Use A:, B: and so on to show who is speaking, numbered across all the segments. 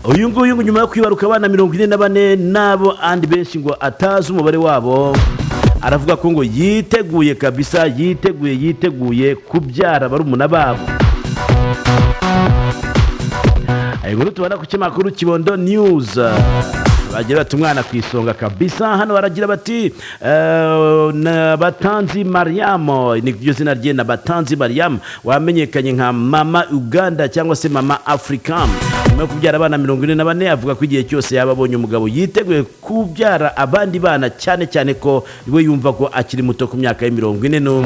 A: Uyu nguyu ngo nyuma yo kwibaruka abana 44 n'abo andi benshi ngo atazi umubare wabo, aravuga ko ngo yiteguye kabisa, yiteguye kubyara barumuna babo. Inkuru tubona ku kinyamakuru Kibondo News, bagira bati: "Umwana ku isonga kabisa." Hano baragira bati na Batanzi Mariam, ni ryo zina rye, na Batanzi Mariam wamenyekanye nka Mama Uganda cyangwa se Mama Africa, nyuma yo kubyara abana 44, avuga ko igihe cyose yaba abonye umugabo yiteguye kubyara abandi bana, cyane cyane ko we yumva ko akiri muto ku myaka ye 41.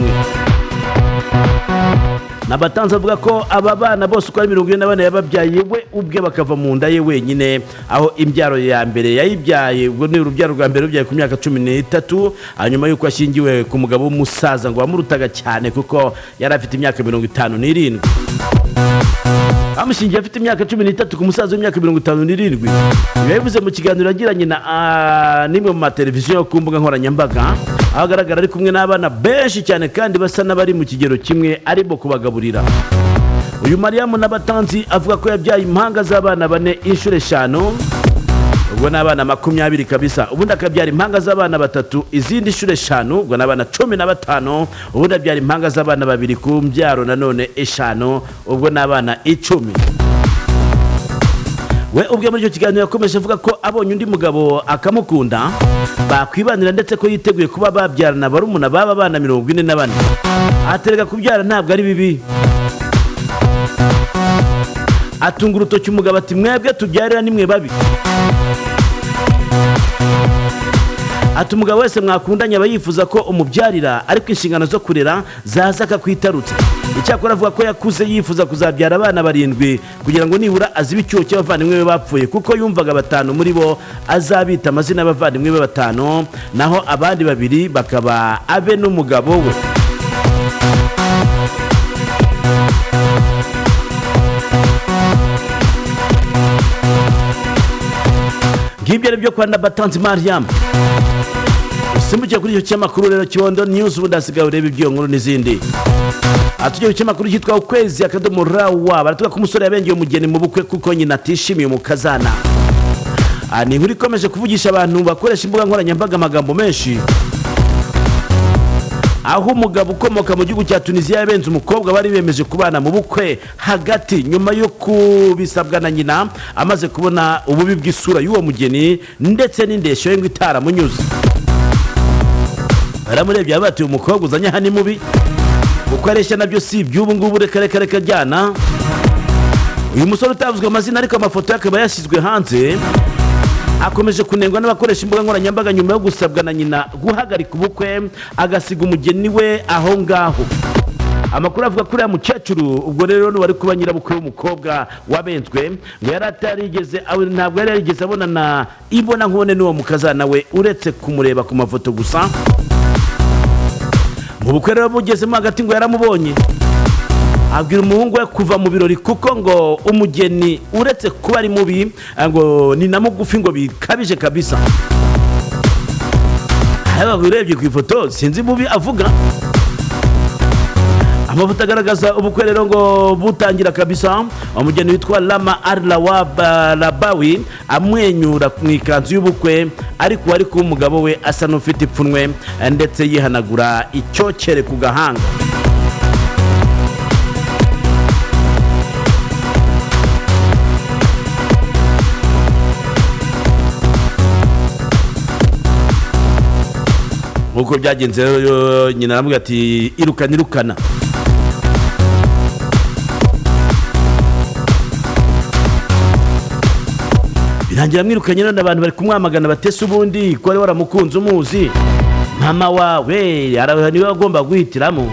A: Nabatanze avuga ko aba bana bose uko ari 44 yababyaye we ubwe, bakava mu nda ye wenyine, aho imbyaro ya mbere yayibyaye, ubwo ni urubyaro rwa mbere rubyaye ku myaka 13, hanyuma y'uko ashyingiwe ku mugabo w'umusaza ngo wamurutaga cyane, kuko yari afite imyaka 57. Bamushingiye afite imyaka 13 ku musaza w'imyaka 57. Ibi yabivuze mu kiganiro yagiranye na n'imwe mu mateleviziyo yo ku mbuga nkoranyambaga, aho agaragara ari kumwe n'abana benshi cyane kandi basa n'abari mu kigero kimwe, arimo kubagaburira. Uyu Mariyamu n'Abatanzi avuga ko yabyaye impanga z'abana bane inshuro eshanu, ubwo ni abana 20 kabisa. Ubundi akabyara impanga z'abana batatu izindi nshuro eshanu, ubwo ni abana 15. Ubundi abyara impanga z'abana babiri ku mbyaro nanone eshanu, ubwo ni abana 10. We ubwe muri icyo kiganiro yakomeje avuga ko abonye undi mugabo akamukunda bakwibanira, ndetse ko yiteguye kuba babyarana barumuna baba bana 44. Aterega kubyara ntabwo ari bibi. Atunga urutoki umugabo ati: "Mwebwe tubyarira nimwe babi." Ati: "Umugabo wese mwakundanye aba yifuza ko umubyarira, ariko inshingano zo kurera zaza akakwitarutsa." Icyakora avuga ko yakuze yifuza kuzabyara abana barindwi kugira ngo nibura azibe icyuho cy'abavandimwe be bapfuye, kuko yumvaga batanu muri bo azabita amazina y'abavandimwe be batanu, naho abandi babiri bakaba abe n'umugabo we. Ngibyo ari byo kwa Nabatanzi Mariam. Usimbukiye kuri icyo kinyamakuru rero Kibondo News, ubundi hasigaye urebe iby'iyo nkuru n'izindi. Aha tugiye ku kinyamakuru cyitwa Ukwezi.rw, baratuvuga ko umusore yabengeye umugeni mu bukwe kuko nyina atishimiye umukazana. Aha ni inkuru ikomeje kuvugisha abantu bakoresha imbuga nkoranyambaga amagambo menshi, aho umugabo ukomoka mu gihugu cya Tunisiya yabenze umukobwa bari bemeje kubana mu bukwe hagati, nyuma yo kubisabwa na nyina, amaze kubona ububi bw'isura y'uwo mugeni ndetse n'indeshyo ye ngo itaramunyuze. Baramurebye bati: "Uyu mukobwa uzanye aha ni mubi, uko areshya nabyo si iby'ubu ngubu, reka reka reka jyana." Uyu musore utavuzwe amazina ariko amafoto ye akaba yashyizwe hanze, akomeje kunengwa n'abakoresha imbuga nkoranyambaga nyuma yo gusabwa na nyina guhagarika ubukwe agasiga umugeni we aho ngaho. Amakuru avuga ko uriya mukecuru, ubwo rero wari kuba nyirabukwe w'umukobwa wabenzwe, ngo yari atarigeze, ntabwo yari yarigeze abonana ibona nkubone n'uwo mukazana we, uretse kumureba ku mafoto gusa. Mu bukwe rero bugezemo hagati ngo yaramubonye, abwira umuhungu we kuva mu birori, kuko ngo umugeni uretse kuba ari mubi ngo ni na mugufi ngo bikabije kabisa. Ariko urebye ku ifoto sinzi mubi avuga. Amafoto agaragaza ubukwe rero ngo butangira kabisa, umugeni witwa Lama Al Labawi amwenyura mu ikanzu y'ubukwe, ariko uwari kuba umugabo we asa n'ufite ipfunwe ndetse yihanagura icyokere ku gahanga. Nk'uko byagenze rero, nyina aramubwira ati: "Irukana, irukana." Birangira amwirukanye. None abantu bari kumwamagana batese ubundi ko wari waramukunze umuzi, mama wawe niwe agomba guhitiramo.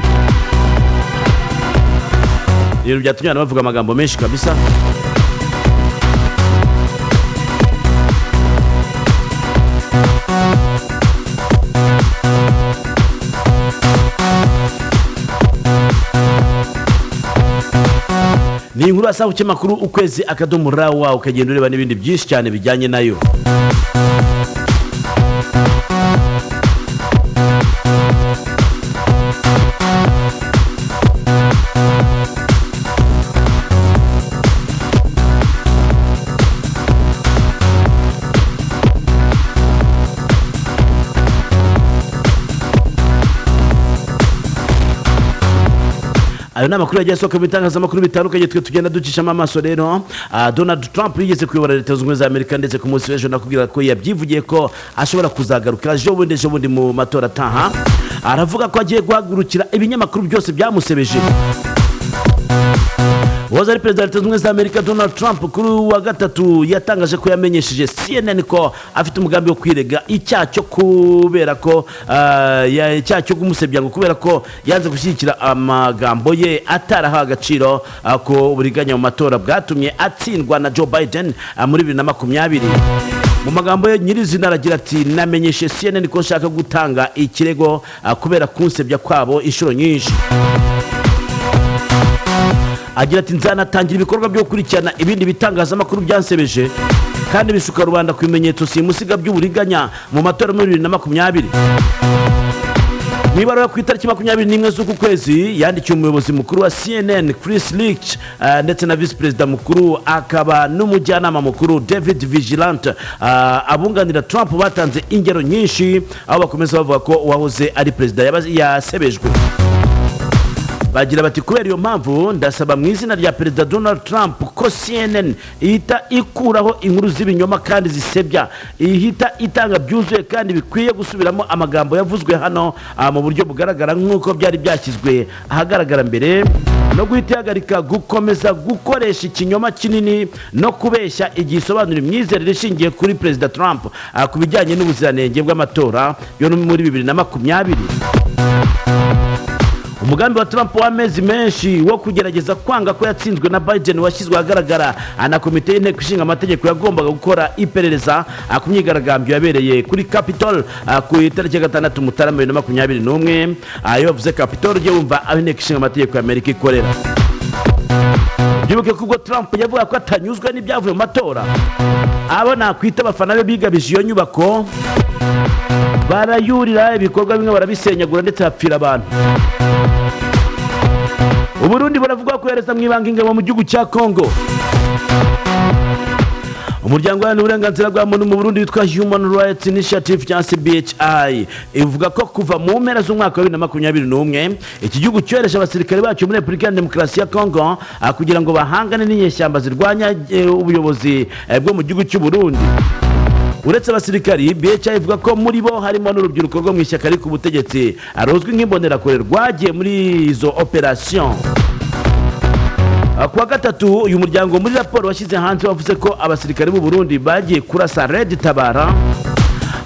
A: Ibintu byatumye abantu bavuga amagambo menshi kabisa. Ni inkuru wasanga ku kinyamakuru Ukwezi.rw, ukagenda ureba n'ibindi byinshi cyane bijyanye nayo. Ayo ni amakuru yagiye asohoka mu bitangazamakuru bitandukanye, twe tugenda ducishamo amaso. Rero Donald Trump yigeze kuyobora Leta Zunze Ubumwe za Amerika, ndetse ku munsi w'ejo nakubwira ko yabyivugiye ko ashobora kuzagaruka ejo bundi ejo bundi mu matora ataha. Aravuga ko agiye guhagurukira ibinyamakuru byose byamusebeje. Uwahoze ari perezida wa Leta Zunze Ubumwe za Amerika Donald Trump, kuri uyu wa gatatu yatangaje ko yamenyesheje CNN ko afite umugambi wo kwirega icyaha cyo kubera ko icyaha cyo kumusebya, ngo kubera ko yanze gushyigikira amagambo ye atarahawe agaciro ko uburiganya mu matora bwatumye atsindwa na Joe Biden muri 2020. Mu magambo ye nyirizina aragira ati: "Namenyeshe CNN ko nshaka gutanga ikirego kubera kunsebya kwabo inshuro nyinshi." Agira ati: "Nzanatangira ibikorwa byo gukurikirana ibindi bitangazamakuru byansebeje kandi bishuka rubanda ku bimenyetso simusiga by'uburiganya mu matora muri 2020." Mu ibaruwa ku itariki 21 z'uku kwezi yandikiye umuyobozi mukuru wa CNN Chris Licht ndetse na visi perezida mukuru akaba n'umujyanama mukuru David Vigilante, abunganira Trump batanze ingero nyinshi aho bakomeza bavuga ko uwahoze ari perezida yasebejwe. Bagira bati: "Kubera iyo mpamvu, ndasaba mu izina rya Perezida Donald Trump ko CNN ihita ikuraho inkuru z'ibinyoma kandi zisebya, ihita itanga byuzuye kandi bikwiye gusubiramo amagambo yavuzwe hano mu buryo bugaragara nk'uko byari byashyizwe ahagaragara mbere, no guhita ihagarika gukomeza gukoresha ikinyoma kinini no kubeshya igihe isobanura imyizerere ishingiye kuri Perezida Trump ku bijyanye n'ubuziranenge bw'amatora yo muri 2020." Umugambi wa Trump w'amezi menshi wo kugerageza kwanga ko yatsinzwe na Biden washyizwe ahagaragara na komite y'Inteko Ishinga Amategeko yagombaga gukora iperereza ku myigaragambyo yabereye kuri Capitol ku itariki ya 6 Mutarama 2021. Iyo bavuze Capitol ujye wumva aho Inteko Ishinga Amategeko ya Amerika ikorera. Byibuke ko ubwo Trump yavuga ko atanyuzwe n'ibyavuye mu matora, abo nakwita abafana be bigabije iyo nyubako, barayurira, ibikorwa bimwe barabisenyagura, ndetse hapfira abantu. Uburundi buravuga kohereza mu ibanga ingabo mu gihugu cya Congo. Umuryango uharanira uburenganzira bwa muntu mu Burundi witwa Human Rights Initiative cyangwa se BHI ivuga ko kuva mu mpera z'umwaka wa 2021 iki gihugu cyohereje abasirikare bacyo muri Repubulika ya Demokarasi ya Congo kugira ngo bahangane n'inyeshyamba zirwanya ubuyobozi bwo mu gihugu cy'u Burundi. Uretse abasirikari, BHI ivuga ko muri bo harimo n'urubyiruko rwo mu ishyaka riri ku butegetsi ruzwi nk'Imbonerakure rwagiye muri izo operasiyo. Kuwa gatatu, uyu muryango muri raporo washyize hanze wavuze ko abasirikare b'u Burundi bagiye kurasa Red Tabara,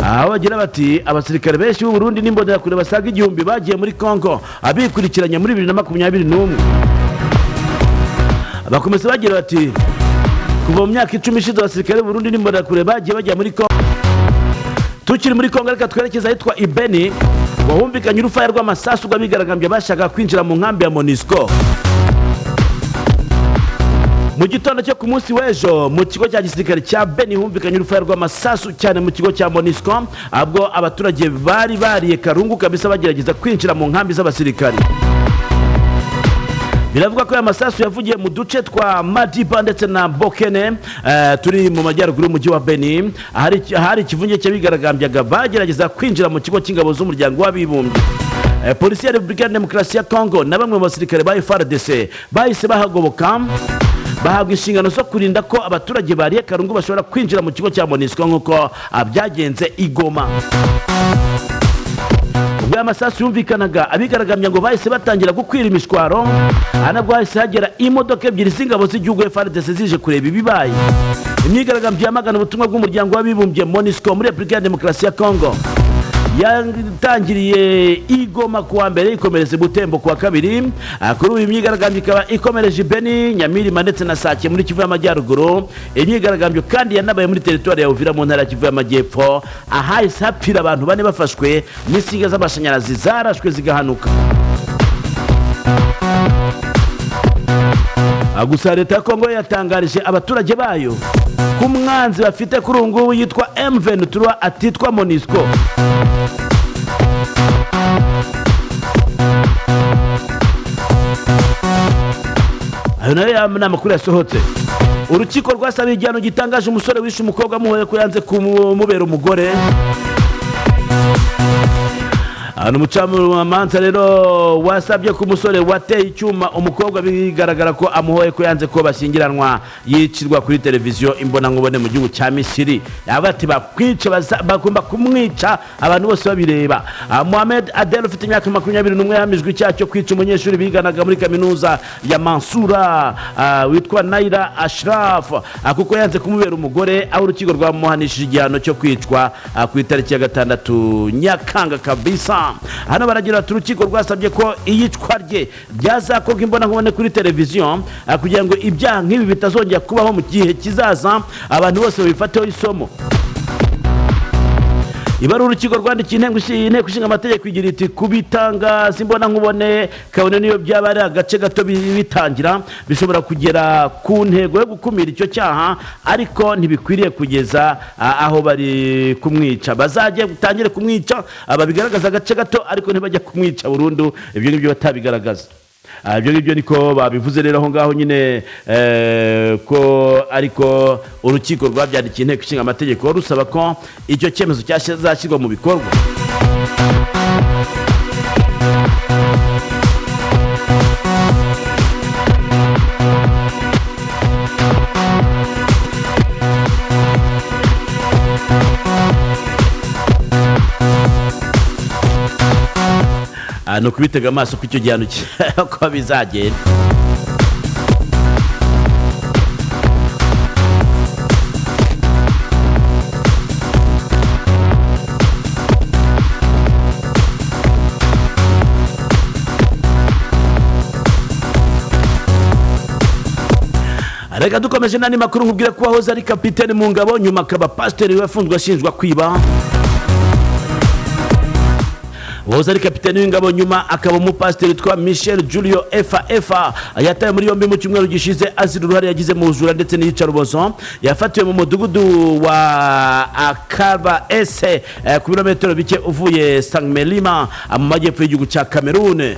A: aho bagira bati: "Abasirikare benshi b'u Burundi n'Imbonerakure basaga 1000 bagiye muri Congo abikurikiranya muri 2021." Bakomeza bagira bati: "Kuva mu myaka 10 ishize, abasirikare b'u Burundi n'Imbonerakure bagiye bajya muri Congo." Tukiri muri Congo, reka twerekeza ahitwa i Beni, wahumvikanye urufaya rw'amasasu rw'abigaragambya bashaka kwinjira mu nkambi ya MONUSCO. Mu gitondo cyo ku munsi w'ejo, mu kigo cya gisirikare cya Beni humvikanye urufaya rw'amasasu cyane mu kigo cya MONUSCO, ubwo abaturage bari bariye karungu kabisa bagerageza kwinjira mu nkambi z'abasirikare. Biravuga ko aya masasu yavugiye mu duce twa Madiba ndetse na Bokene turi mu majyaruguru y'umujyi wa Beni, ahari ikivunge cy'abigaragambyaga bagerageza kwinjira mu kigo cy'ingabo z'Umuryango w'Abibumbye. Polisi ya Repubulika ya Demokarasi ya Congo na bamwe mu basirikare ba FARDC bahise bahagoboka, bahabwa inshingano zo kurinda ko abaturage bariye karungu bashobora kwinjira mu kigo cya MONUSCO nk'uko byagenze i Goma. Ubwo aya masasu yumvikanaga, abigaragambya ngo bahise batangira gukwira imishwaro. Aha nabwo hahise hagera imodoka ebyiri z'ingabo z'igihugu FARDC zije kureba ibibaye. Imyigaragambyo yamagana ubutumwa bw'Umuryango w'Abibumbye MONUSCO muri Repubulika ya Demokarasi ya Congo yatangiriye i Goma kuwa mbere, ikomereza i Butembo kuwa kabiri. Kuri ubu imyigaragambyo ikaba ikomereje i Beni, Nyamirima ndetse na Sake muri Kivu y'Amajyaruguru. Imyigaragambyo kandi yanabaye muri teritwari ya Uvira mu ntara ya Kivu y'Amajyepfo, ahahise hapfira abantu bane bafashwe n'insinga z'amashanyarazi zarashwe zigahanuka. Gusa leta ya Kongo yatangarije abaturage bayo ko umwanzi bafite kuri ubu ngubu yitwa M23, atitwa MONUSCO. Ayo nayo ni amakuru yasohotse. Urukiko rwasabiye igihano gitangaje umusore wishe umukobwa amuhoye ko yanze kumubera umugore. Ni umucamanza rero wasabye ko umusore wateye icyuma umukobwa bigaragara ko amuhoye ko yanze ko bashyingiranwa yicirwa kuri televiziyo imbonankubone mu gihugu cya Misiri. Yavuga ati bakwica, bagomba kumwica abantu bose babireba. Mohamed Adel ufite imyaka 21 yahamijwe icyaha cyo kwica umunyeshuri biganaga muri kaminuza ya Mansura witwa Naira Ashraf, kuko yanze kumubera umugore, aho urukiko rwamuhanishije igihano cyo kwicwa ku itariki ya 6 Nyakanga kabisa. Hano baragira bati urukiko rwasabye ko iyicwa rye ryazakorwa imbonankubone kuri televiziyo, kugira ngo ibyaha nk'ibi bitazongera kubaho mu gihe kizaza, abantu bose babifateho isomo. Ibaruwa urukiko rwandikiye inteko ishinga amategeko igira iti kubitangaza imbonankubone, kabone niyo byaba ari agace gato bitangira, bishobora kugera ku ntego yo gukumira icyo cyaha, ariko ntibikwiriye kugeza aho bari kumwica. Bazajye gutangire kumwica, babigaragaza agace gato, ariko ntibajya kumwica burundu, ibyo ngibyo batabigaragaza. Ibyo ngibyo niko babivuze rero aho ngaho nyine, ko ariko urukiko rwabyandikiye inteko ishinga amategeko rusaba ko icyo cyemezo cyazashyirwa mu bikorwa. Ni ukubitega amaso ko icyo gihano ko bizagenda. Reka dukomeje n'andi makuru, nkubwira ko wahoze ari kapitene mu ngabo, nyuma akaba pasiteri, wafunzwe ashinjwa kwiba. Wahoze ari kapitene w'ingabo, nyuma akaba umupasiteri witwa Michel Julio Efa Efa, yatawe muri yombi mu cyumweru gishize azira uruhare yagize mu bujura ndetse n'iyicarubozo. Yafatiwe mu mudugudu wa Akaba Ese, ku birometero bike uvuye Sangmelima mu majyepfo y'igihugu cya Cameroon.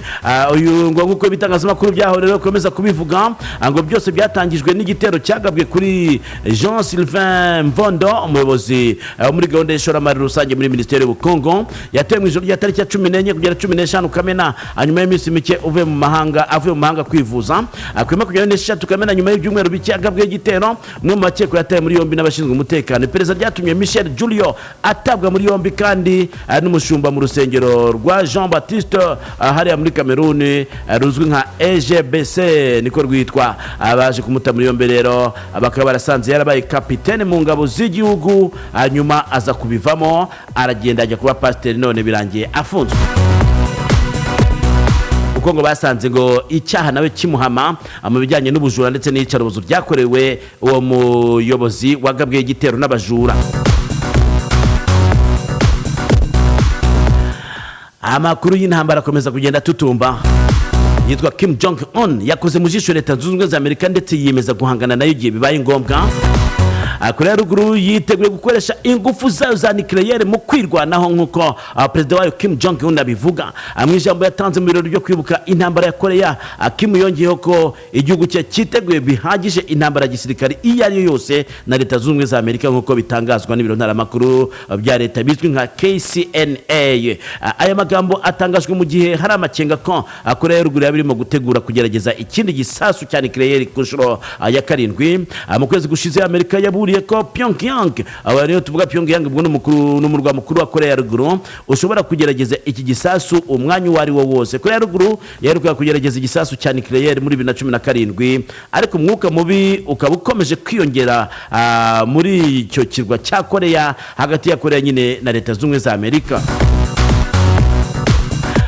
A: Uyu ngo nk'uko ibitangazamakuru byaho rero bikomeza kubivuga, ngo byose byatangijwe n'igitero cyagabwe kuri Jean Sylvain Mvondo, umuyobozi wo muri gahunda y'ishoramari rusange muri minisiteri y'ubukungu. Yatewe mu ijoro rya tariki ya 14 kugera 15 Kamena, hanyuma y'iminsi mike uvuye mu mahanga, avuye mu mahanga kwivuza. Kuri 23 Kamena, nyuma y'ibyumweru bike agabweho igitero, umwe mu bakekwa yatawe muri yombi n'abashinzwe umutekano. Iperereza ryatumye Michel Julio atabwa muri yombi kandi n'umushumba mu rusengero rwa Jean Baptiste, hariya muri Cameroon, ruzwi nka EGBC niko rwitwa. Baje kumuta muri yombi rero, bakaba barasanze yarabaye kapitene mu ngabo z'igihugu, hanyuma aza kubivamo aragenda ajya kuba pasiteri, none birangiye afunzwe kuko ngo basanze ngo icyaha nawe kimuhama mu bijyanye n'ubujura ndetse n'iyicarubozo ryakorewe uwo muyobozi wagabweho igitero n'abajura. Amakuru y'intambara akomeza kugenda atutumba. Yitwa Kim Jong Un yakoze mu jisho Leta Zunze Ubumwe za Amerika, ndetse yiyemeza guhangana nayo igihe bibaye ngombwa. Korea ya Ruguru yiteguye gukoresha ingufu zayo za nucléaire mu kwirwanaho, nk'uko perezida wayo Kim Jong Un abivuga. Mu ijambo yatanze mu birori byo kwibuka intambara ya Korea, Kim yongeyeho ko igihugu cye cyiteguye bihagije intambara ya gisirikare iyo ari yo yose na Leta Zunze Ubumwe za Amerika, nk'uko bitangazwa n'ibiro ntaramakuru bya leta bizwi nka KCNA. Aya magambo atangajwe mu gihe hari amakenga ko Korea ya Ruguru yaba irimo gutegura kugerageza ikindi gisasu cya nucléaire ku nshuro ya karindwi. Mu kwezi gushize Amerika yaburiye ko Pyongyang, aba rero tuvuga Pyongyang ubwo ni umurwa mukuru wa Korea ya Ruguru, ushobora kugerageza iki gisasu umwanya uwo ari wo wose. Korea ya Ruguru yaherukaga kugerageza igisasu cya nucléaire muri 2017, ariko umwuka mubi ukaba ukomeje kwiyongera muri icyo kirwa cya Korea, hagati ya Korea nyine na Leta Zunze Ubumwe za Amerika.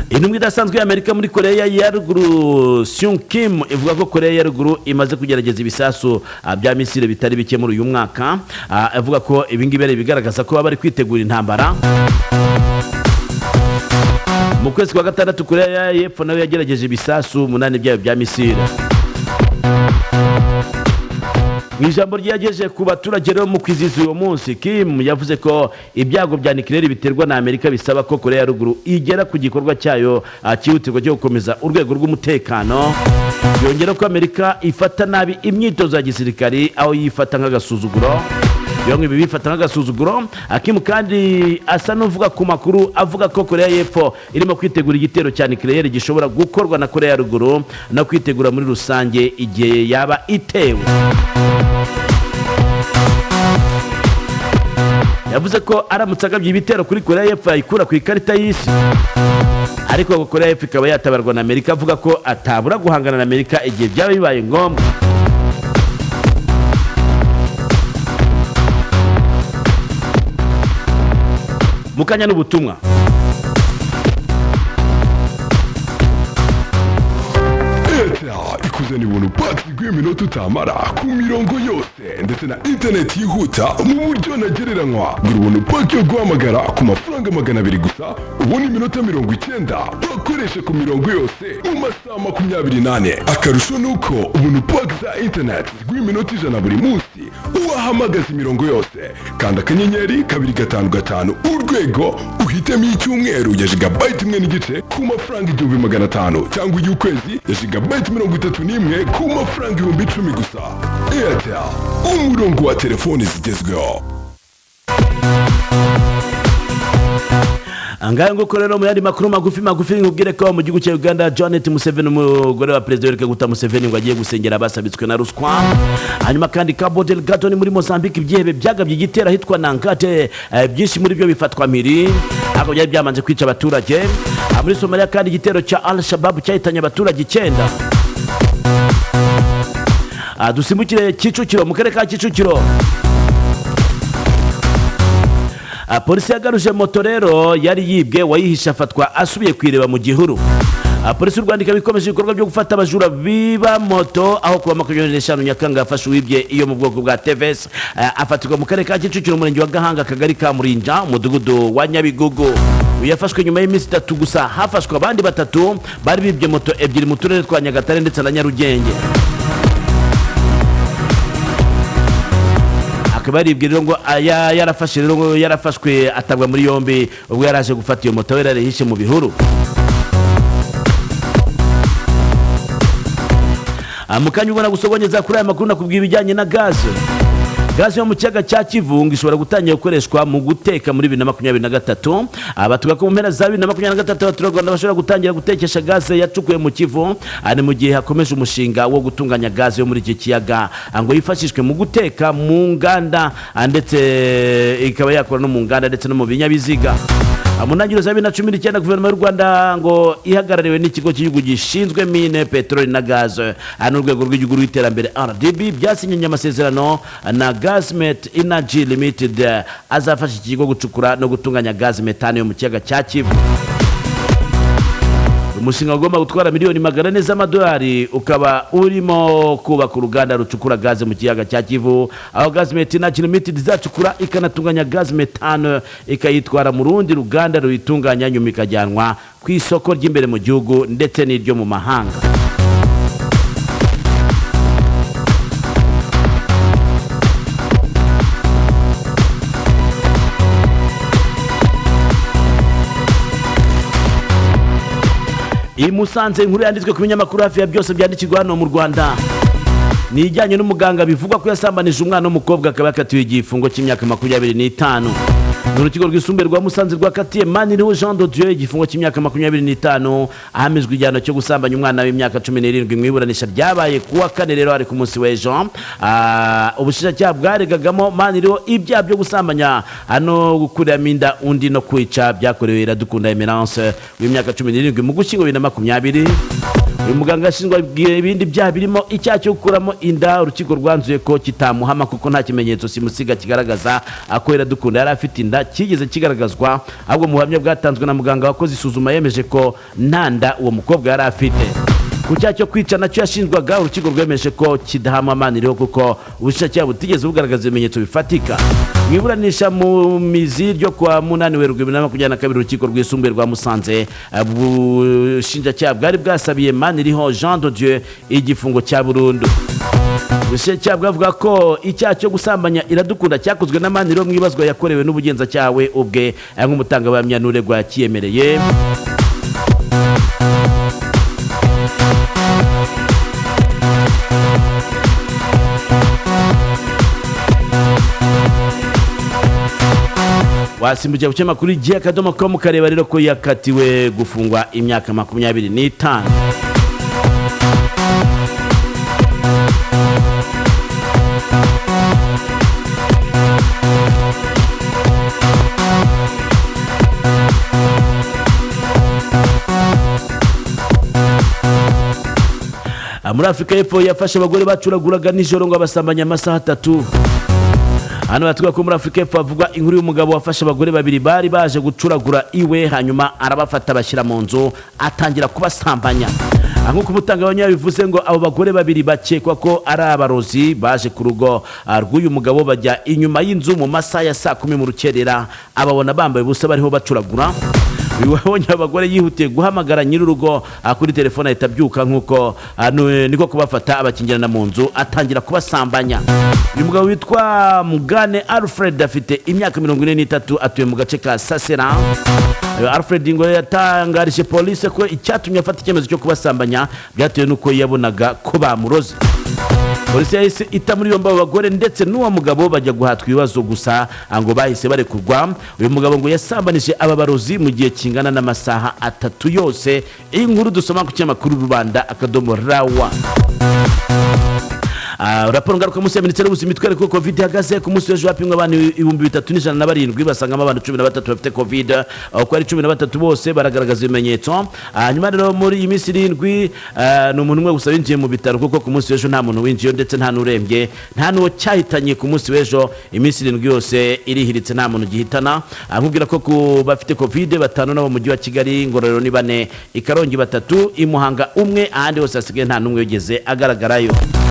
A: Intumwa idasanzwe y'Amerika muri Korea ya Ruguru, Sung Kim, ivuga ko Korea ya Ruguru imaze kugerageza ibisasu bya misile bitari bike muri uyu mwaka. Ivuga ko ibingibi ari ibigaragaza ko baba bari kwitegura intambara. Mu kwezi kwa gatandatu Korea y'Epfo nayo yagerageje ibisasu 8 byayo bya misile. Mu ijambo ryagejeje ku baturage rero mu kwizihiza uwo munsi, Kim yavuze ko ibyago bya nucléaire biterwa na Amerika bisaba ko Korea ya Ruguru igera ku gikorwa cyayo cyihutirwa cyo gukomeza urwego rw'umutekano. Yongera ko Amerika ifata nabi imyitozo ya gisirikari, aho yifata nk'agasuzuguro. Bamwe ibi bifata nk'agasuzuguro. Kim kandi asa n'uvuga ku makuru avuga ko Korea y'Epfo irimo kwitegura igitero cya nucléaire gishobora gukorwa na Korea ya Ruguru, no kwitegura muri rusange igihe yaba itewe. Yavuze ko aramutse agabye ibitero kuri Korea y'Epfo yayikura ku ikarita y'isi, ariko ngo Korea y'Epfo ikaba yatabarwa na Amerika. Avuga ko atabura guhangana na Amerika igihe byaba bibaye ngombwa. Mu kanya n'ubutumwa.
B: Airtel ikuzanira ubuntu packs rw'iminota utamara ku mirongo yose ndetse na interineti yihuta mu buryo ntagereranywa. Gura ubuntu pack yo guhamagara ku mafaranga 200 gusa, ubona iminota 90 bakoresha ku mirongo yose mu masaha 24. Akarusho ni uko ubuntu pack za interineti rw'iminota 100 buri munsi wahamagaza imirongo yose. Kanda *255# uhitemo icyumweru ya gigabyte 1.5 ku mafaranga 1500, cyangwa iy'ukwezi ya gigabyte 31 ku mafaranga 10,000 gusa. Airtel, umurongo wa telefoni zigezweho.
A: Ngayo nguko rero. Mu yandi makuru magufi magufi, nkubwire ko mu gihugu cya Uganda, Janet Museveni, umugore wa Perezida Yoweri Kaguta Museveni, ngo agiye gusengera abasabitswe na ruswa. Hanyuma kandi Cabo Delgado ni muri Mozambique, ibyihebe byagabye igitero ahitwa Nangade, byinshi muri byo bifatwa mpiri, ntabwo byari byabanje kwica abaturage. Muri Somalia kandi, igitero cya Al Shabab cyahitanye abaturage icyenda. Dusimbukire Kicukiro, mu karere ka Kicukiro. Polisi yagaruje moto rero yari yibwe, wayihishe afatwa asubiye kwireba mu gihuru. Polisi y'u Rwanda ikaba ikomeje ibikorwa byo gufata abajura biba moto, aho kuba 25 Nyakanga yafashe uwibye iyo mu bwoko bwa TVS, afatirwa mu karere ka Kicukiro, umurenge wa Gahanga, akagari ka Murinja, umudugudu wa Nyabigugu. Uyu yafashwe nyuma y'iminsi 3 gusa hafashwe abandi batatu bari bibye moto ebyiri mu turere twa Nyagatare ndetse na Nyarugenge. Akaba yaribwe rero ngo yarafashe rero ngo yarafashwe atabwa muri yombi ubwo yaraje gufata iyo moto we yarihishe mu bihuru. Mu kanya ubona gusogongeza kuri aya makuru, nakubwiye ibijyanye na gaze. Gaze yo mu kiyaga cya Kivu ngo ishobora gutangira gukoreshwa mu guteka muri 2023. Batuga ko mu mpera za 2023 abaturarwanda bashobora gutangira gutekesha gaze yacukuwe mu Kivu. Ni mu gihe hakomeje umushinga wo gutunganya gaze yo muri iki kiyaga, ngo yifashishwe mu guteka mu nganda, ndetse ikaba yakora no mu nganda ndetse no mu binyabiziga. Mu ntangiriro za 2019, guverinoma y'u Rwanda ngo ihagarariwe n'ikigo cy'igihugu gishinzwe mine, peteroli na gaze, n'urwego rw'igihugu rw'iterambere RDB, byasinyanye amasezerano na Gasmet Energy Limited, azafasha iki kigo gucukura no gutunganya gaze metane yo mu kiyaga cya Kivu. Umushinga ugomba gutwara miliyoni 400 z'amadolari, ukaba urimo kubaka uruganda rucukura gaze mu kiyaga cya Kivu, aho Gasmet Energy Limited izacukura ikanatunganya gaze metane, ikayitwara mu rundi ruganda ruyitunganya, nyuma ikajyanwa ku isoko ry'imbere mu gihugu ndetse n'iryo mu mahanga. I Musanze, inkuru yanditswe ku binyamakuru hafi ya byose byandikirwa hano mu Rwanda ni ijyanye n'umuganga bivugwa ko yasambanije umwana w'umukobwa, akaba yakatiwe igifungo cy'imyaka 25. Ni urukiko rwisumbuye rwa Musanze rwakatiye Maniriho Jean de Dieu igifungo cy'imyaka 25, ahamijwe igihano cyo gusambanya umwana w'imyaka 17 mu iburanisha ryabaye kuwa kane rero, ari ku munsi w'ejo. Ubushinjacyaha bwaregagamo Maniriho ibyaha byo gusambanya no gukuriramo inda undi no kwica, byakorewe Iradukunda Emerance w'imyaka 17 mu Gushyingo 2020. Uyu muganga ashinjwa ibindi byaha birimo icyaha cyo gukuramo inda. Urukiko rwanzuye ko kitamuhama kuko nta kimenyetso simusiga kigaragaza ko Iradukunda yari afite inda kigeze kigaragazwa, ahubwo mu buhamya bwatanzwe na muganga wakoze isuzuma yemeje ko nta nda uwo mukobwa yari afite. Ku cyaha cyo kwica nacyo yashinjwaga, urukiko rwemeje ko kidahama Maniriho kuko ubushinjacyaha butigeze bugaragaza ibimenyetso bifatika. Mu iburanisha mu mizi ryo kuwa 8 Werurwe 2022, urukiko rwisumbuye rwa Musanze, ubushinjacyaha bwari bwasabiye Maniriho Jean de Dieu igifungo cya burundu. Ubushinjacyaha bwavuga ko icyaha cyo gusambanya Iradukunda cyakozwe na Maniriho mu ibazwa yakorewe n'ubugenzacyaha we ubwe, nk'umutangabuhamya n'uregwa yakiyemereye. Wasimbukira ku kinyamakuru Igihe.com ukareba rero ko yakatiwe gufungwa imyaka 25. Muri Afurika y'Epfo yafashe abagore bacuraguraga nijoro ngo abasambanya amasaha 3. Hano batubwira ko muri Afurika y'Epfo havugwa inkuru y'umugabo wafashe abagore babiri bari baje gucuragura iwe, hanyuma arabafata bashyira mu nzu atangira kubasambanya. Nk'uko umutangabuhamya yabivuze, ngo abo bagore babiri bakekwa ko ari abarozi baje ku rugo rw'uyu mugabo, bajya inyuma y'inzu mu masaha ya saa 10 mu rukerera, ababona bambaye ubusa bariho bacuragura. Uyu wabonye abagore yihutiye guhamagara nyir'urugo kuri telefone, ahita abyuka nk'uko niko kubafata abakingirana mu nzu atangira kubasambanya. Uyu mugabo witwa Mugane Alfred afite imyaka 43, atuye mu gace ka Sasera. Alfred ngo yatangarije polisi ko icyatumye afata icyemezo cyo kubasambanya byatewe n'uko yabonaga ko bamuroze. Polisi yahise ita muri yombi abo bagore ndetse n'uwo mugabo, bajya guhatwa ibibazo, gusa ngo bahise barekurwa. Uyu mugabo ngo yasambanije aba barozi mu gihe kingana n'amasaha 3 yose. Iyi nkuru dusoma ku kinyamakuru Rubanda.rw. Raporo ngarukamunsi ya Minisiteri y'Ubuzima itwereka ko Covid ihagaze. Ku munsi w'ejo hapimwe abantu 3107, basangamo abantu 13 bafite Covid. Uko ari 13 bose baragaragaza ibimenyetso. Hanyuma rero muri iyi minsi 7 ni umuntu umwe gusa winjiye mu bitaro, kuko ku munsi w'ejo nta muntu winjiye ndetse nta n'urembye, nta n'uwo cyahitanye. Ku munsi w'ejo iminsi 7 yose irihiritse nta muntu gihitana. Nkubwira ko ku bafite Covid, batanu nabo mu mujyi wa Kigali, Ngororero ni bane, i Karongi batatu, i Muhanga umwe, ahandi hose hasigaye nta n'umwe wigeze agaragarayo.